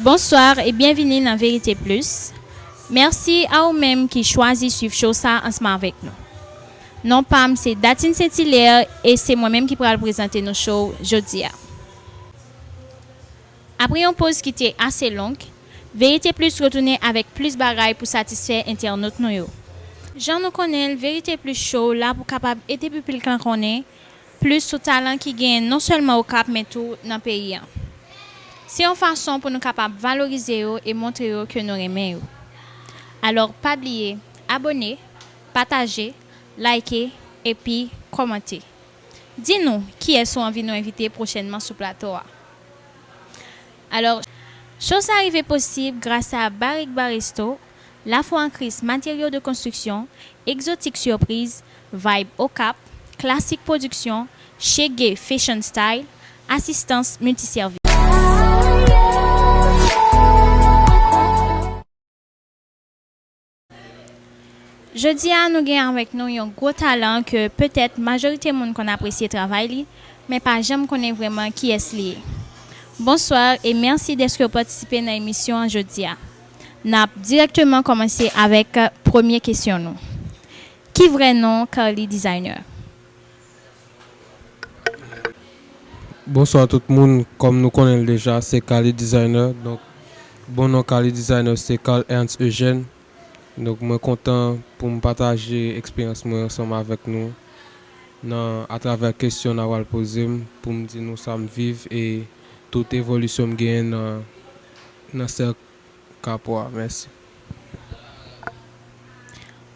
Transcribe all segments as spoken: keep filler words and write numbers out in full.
Bonsoir e byenvini nan Verite Plis. Mèsi a ou menm ki chwazi swiv show sa ansanm avèk nou. Non pa m se Datine Saint-Hilaire e se mwen menm ki pral prezante nou show jodi a. Apre yon poz ki te ase long, Verite Plis retounen avèk plis bagay pou satisfè entènot nou yo. Jan nou konnen l, Verite Plis Show la pou kapab ede piblik lan konnen plis sou talan ki genyen non sèlman Okap men tou nan peyi an. Se yon fason pou nou kapab valorize yo e montre yo ke nou renmen yo. Alò, pa bliye abòne, pataje, like epi kòmante. Di nou kiyès ou anvi nou envite pwochènman sou plato a. Alò, show sa rive posib gras a Barik Baresto, La Foi en Christ Matériaux de Construction, Exotique Surprise, Vibe Okap, Classic Production, Shege Fashion Style, Asistans Multiservis. Jodi a, nou gen avèk nou yon gwo talan ke petèt majorite moun konn apresye travay li, men pa janm konnen vrèman kiyès li ye. Bonswa e mèsi dèske w patisipe nan emisyon an jodi a. N ap dirèkteman kòmanse avèk premye kesyon nou. Ki vrè non Carly Designer? Bonswa tout moun, kòm nou konnen l deja, se Carly Designer. Donk, bon non Carly Designer se Carl Ernst Eugène. Donk, mwen kontan pou m pataje eksperyans mwen ansanm avèk nou nan atravè kesyon n a pral poze m pou m di nou sa m viv e tout evolisyon m genyen nan nan sèk Kapwa. Mèsi.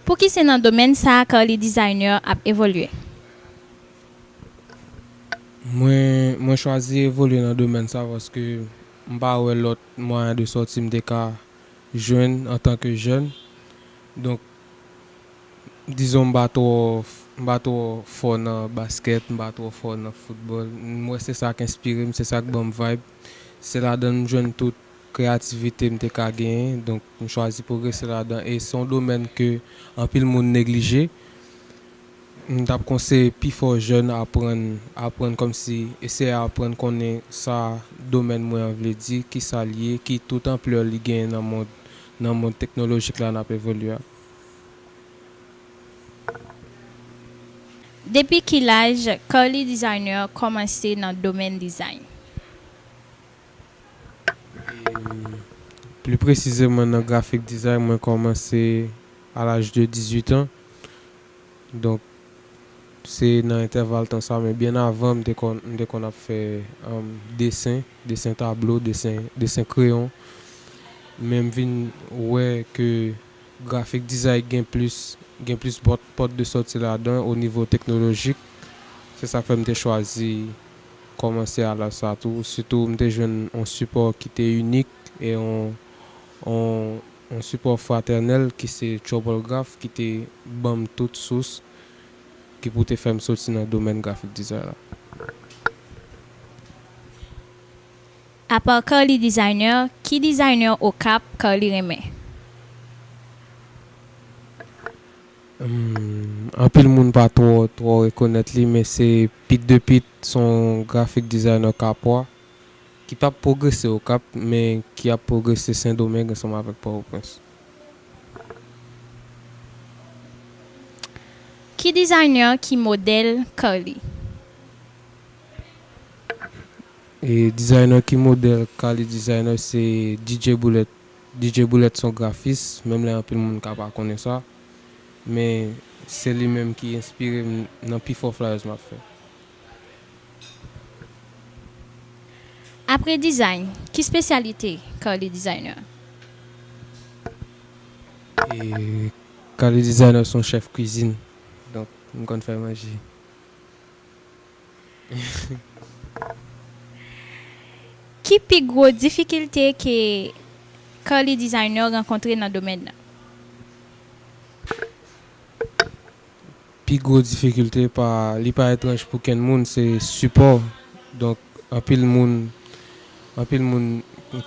Pouki se nan domèn sa a Carly Designer ap evolye? Mwen, mwen chwazi evolye nan domèn sa paske m pa wè lòt mwayen de sòti m te ka jwenn antanke jèn. Donk, dizon m pa twò, m pa twò fò nan baskèt, m pa twò fò nan foutbòl. M wè se sa k enspire m, se sa k ban m vibe. Se ladan l m jwenn tout kreyativite m te ka genyen. Donk, m chwazi pwogrese ladan. E se yon domèn ke anpil moun neglije. M t ap konseye pifò jèn aprann, aprann kòmsi, eseye aprann konnen sa domèn mwen an vle di, kisa l ye, ki tout anplè li genyen nan mond, nan mond teknolojik la n ap evolye a. Depi ki laj Carly Designer kòmanse nan domèn dizayn? Pli presizeman nan graphic design, mwen kòmanse a laj de dizuit an. Donk, se nan entèval tan sa, men byen avan, m te konn, m te konn ap fè desen, desen tablo, desen, desen kreyon. Men m vin wè ke grafik dizay gen plis, gen plis pòt, pòt de sòti ladan o nivo teknolojik. Se sa k fè m te chwazi kòmanse a laj sa tou. Sitou, m te jwenn yon sipò ki te inik e yon, yon, yon sipò fratènèl ki se Troublegraph ki te ban m tout sous ki pou te fè m soti nan domèn grafik dizay la. Apa Carly Designer, ki designer Okap Carly renmen? Hmm, anpil moun pa twò, twò rekonèt li, men se Pete de Pete, se yon grafik dizayner kapwa ki p ap pwogrese Okap, men ki ap pwogrese Sendomeng ansanm avèk Pòtoprens. Ki dizayner ki modèl Carly? E dizayner ki modèl Carly Designer se DJ Boulet. DJ Boulet se yon grafis, menm lè anpil moun ka pa konnen sa, men se li menm ki enspire m nan pifò flyers m ap fè. Apre dizayn, ki espesyalite Carly Designer? E Carly Designer se yon chèf kwizin, donk m konn fè manje. Ki pi gwo difikilte ke Carly Designer rankontre nan domèn nan? Pi gwo difikilte pa, li pa etranj pou kenn moun, se sipò. Donk, anpil moun, anpil moun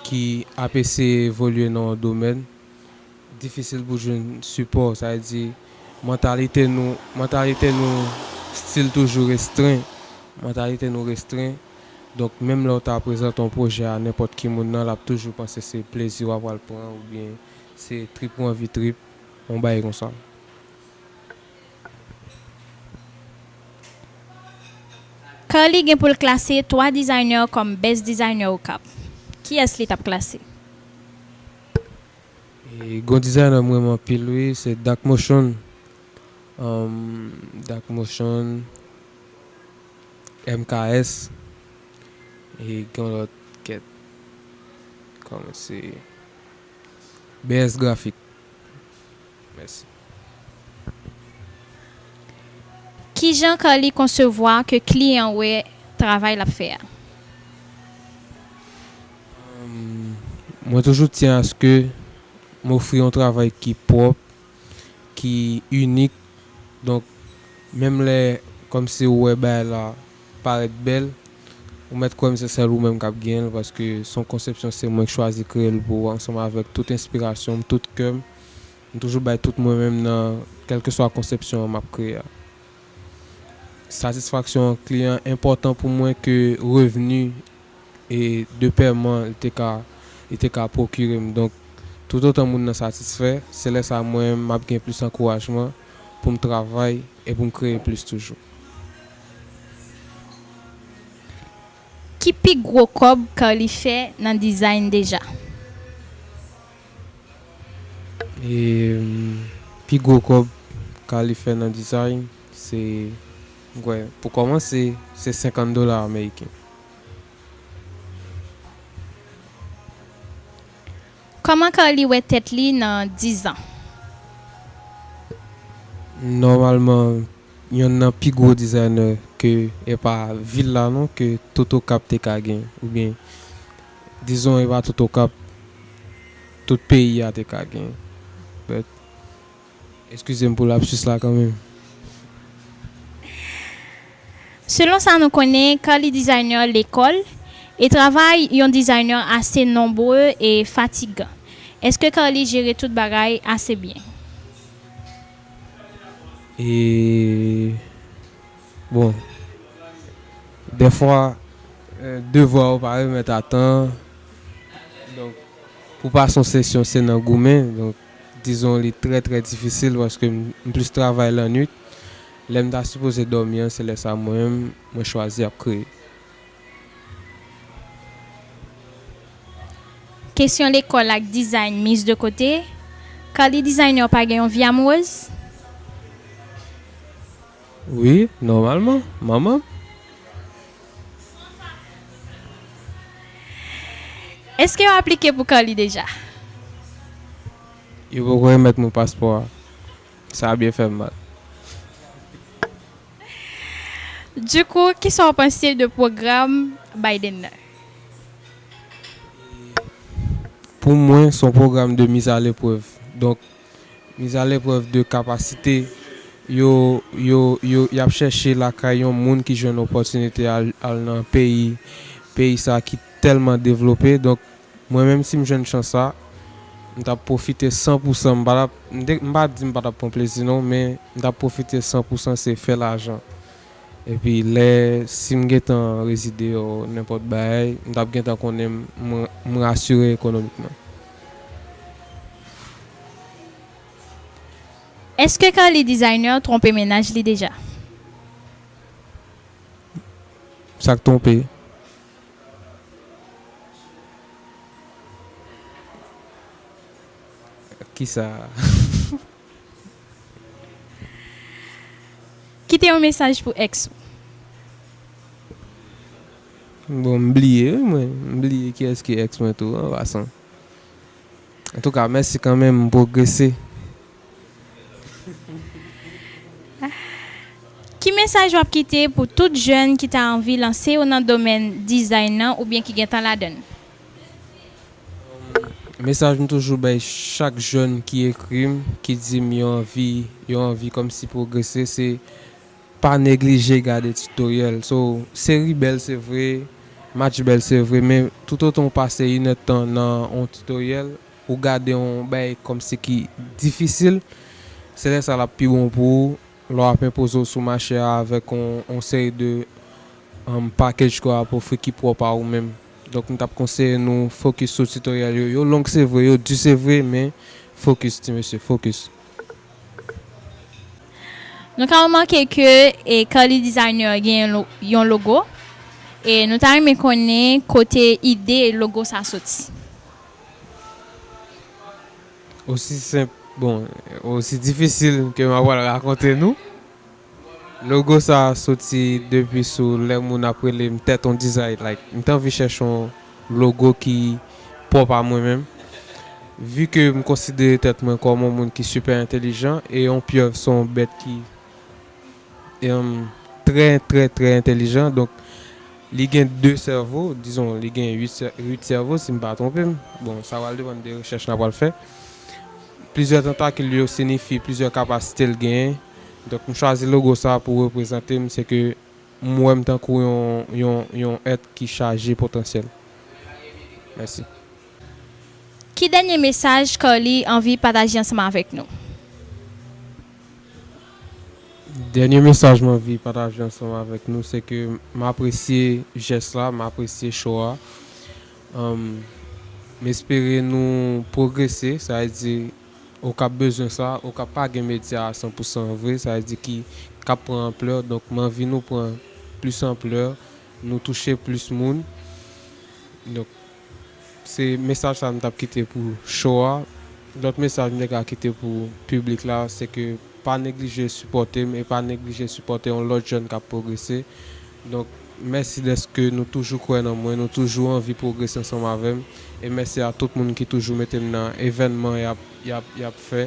ki ap eseye evolye nan yon domèn, difisil pou jwenn sipò, sa vle di mantalite nou, mantalite nou still toujou restren, mantalite nou restren, Donk, menm lè w ta prezante yon pwojè a nenpòt ki moun nan, l ap toujou panse se plezi w ap pral pran oubyen se trip ou anvi trip, yon bagay konsa. Carly gen pou l klase twa designer kòm best designer Okap. Kiyès li t ap klase? E, gon designer m renmen anpil wi, se Dark Motion. Um, Dark Motion, M K S, e gen lòt kèt. Kòman se B S Graphic. Mèsi. Kijan Carly konsevwa ke kliyan wè travay l ap fè a? Mwen toujou tyen aske m ofri yon travay ki pwòp, ki inik. Donk, menm lè kòmsi ou wè bagay la parèt bèl, ou mèt kwè m se sèl ou menm k ap genyen l, paske se yon konsepsyon se mwen k chwazi kreye l pou ou ansanm avèk tout enspirasyon m, tout kè m. M toujou bay tout mwen menm nan kèlkeswa konsepsyon an m ap kreye a. Satisfaksyon kliyan enpòtan pou mwen ke revni e de pèman li te ka li te ka pwokire m. Donk, toutotan moun nan satisfè, se lè sa mwen m ap gen plis ankourajman pou m travay e pou m kreye plis toujou. Ki pi gwo kòb Carly fè nan design deja? E pi gwo kòb Carly fè nan design, se, m kwè, pou kòmanse, se senkant dola ameriken. Kòman Carly wè tèt li nan diz an? Nòmalman, yonn nan pi gwo designer ke, e pa vil la non, ke tout Okap te ka gen, oubyen, dizon, e pa tout Okap, tout peyi a te ka gen. But, eskize m pou lapsis la kanmenm. Selon sa nou konnen, Carly Designer lekòl e travay yon designer ase nonbre e fatigan. Èske Carly jere tout bagay ase byen? E, bon, dèfwa, eh, devwa yo pa remèt a tan. Donk, pou pase yon sesyon, se nan goumen. Donk, dizon, li trè, trè difisil paske m, m plis travay lannwit. Lè m ta sipoze dòmi an, se lè sa mwen menm, mwen chwazi ap kreye. Kesyon lekòl ak dizayn mis de kote, Carly Designer pa gen yon vi amourèz? Wi, nòmalman, manman m. Èske yo aplike pou Carly deja? Yo poko remèt mwen paspò a. Sa byen fè m mal. Dikou, kisa w panse de pwogram Biden nan? Pou mwen, se yon pwogram de mise à l'épreuve. Donk, mise à l'épreuve de kapasite yo, yo, yo, y ap chèche lakay yon moun ki jwenn opòtinite al, al nan peyi, peyi sa ki tèlman devlope. Donk, mwen menm, si m jwenn chans sa, m t ap pwofite san pou san. M pa t ap, m te, m pa di m pa t ap pran plezi non, men m t ap pwofite san pou san se fè lajan. Epi lè, si m gentan rezide o nenpòt bagay, m t ap gentan konnen m, m, m rasire ekonomikman. Èske Carly Designer twonpe mennaj li deja? Sa k twonpe? Kisa? Kite yon mesaj pou èks ou. Bon, m bliye wi mwen. M bliye kiyès ki èks mwen tou, an pasan. Antouka, mèsi kanmenm, m pwogrese. Ki mesaj w ap kite pou tout jèn ki ta anvi lanse yo nan domèn dizayn nan oubyen ki gentan ladan l? Mesaj m toujou bay chak jèn ki ekri m, ki di m yo anvi, yo anvi kòmsi pwogrese, se pa neglije gade titoryèl. So, seri bèl, se vre, match bèl, se vre, men toutotan w pase inèdtan nan yon titoryèl, ou gade yon bagay kòmsi ki difisil, se lè sa l ap pi bon pou ou, lè w ap enpoze w sou mache a avèk yon, yon seri de um, package ke w ap ofri ki pwòp a ou menm. Donk, m t ap konseye nou focus sou tutorial yo. Yo long, se vre, yo di, se vre, men focus, ti mesye, focus. Nou ka remake ke e, Carly Designer gen lo- yon logo. E nou ta renmen konnen kote ide logo sa soti. Osi senp, bon, osi difisil ke m ap pral rakonte nou. Logo sa soti depi sou lè moun ap rele m Tèt on Design. Like, m te anvi chèche yon logo ki pwòp a mwen menm. Vi ke m konsidere tèt mwen kòm yon moun ki sipè entèlijan e yon pyèv se yon bèt ki em, trè, trè, trè entèlijan. Donk, li gen de sèvo, dizon, li gen uit sè- uit sèvo, si m pa twonpe m. Bon, sa pral depann de rechèch n ap pral fè. Plizyè tantakil yo siyifi plizyè kapasite l genyen. Donk, m chwazi logo sa pou reprezante m, se ke m wè m tankou yon, yon, yon èt ki chaje potansyèl. Mèsi. Ki dènye mesaj Carly anvi pataje ansanm avèk nou? Dènye mesaj m anvi pataje ansanm avèk nou, se ke m apresye jès la, m apresye show a. Em, m espere nou pwogrese, sa vle di, Okap bezwen sa, Okap pa gen medya a san pou san vre, sa vle di ki, k ap pran anplè, donk m anvi nou pran plis anplè, nou touche plis moun. Donk, se mesaj sa m t ap kite pou show a. Lòt mesaj m te ka kite pou piblik la, se ke pa neglije sipòte m e pa neglije sipòte yon lòt jèn k ap pwogrese. Donk, mèsi dèske nou toujou kwè nan mwen, nou toujou anvi pwogrese ansanm avè m. E mèsi a tout moun ki toujou mete m nan evènman y ap, y ap, y ap fè,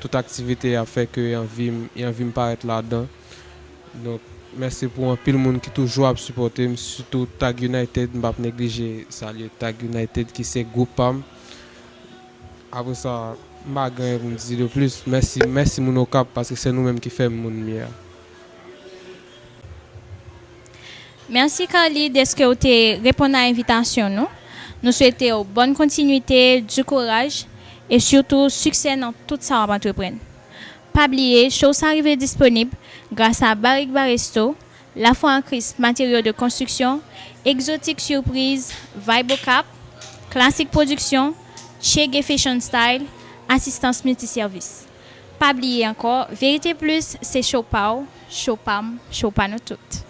tout aktivite y ap fè ke y anvi m, y anvi m parèt ladan. Donk, mèsi pou anpil moun ki toujou ap sipòte m, sitou Tag United, m p ap neglije salye Tag United ki se gwoup pa m. Apre sa, m pa gen anyen pou m di de plis. Mèsi, mèsi moun Okap, paske se nou menm ki fè moun m ye a. Mèsi Carly dèske w te reponn a envitasyon nou. Nou swete w bòn kontinwite, di kouraj e sitou siksè nan tout sa w ap antreprann. Pa bliye, show sa rive disponib gras a Barik Baresto, La Foi en Christ Matériaux de Construction, Exotique Surprise, Vibe Okap, Classic Production, Chege Fashion Style, Asistans Miltisèvis. Pa bliye ankò, Verite Plus se show pa w, show pa m, show pa nou tout.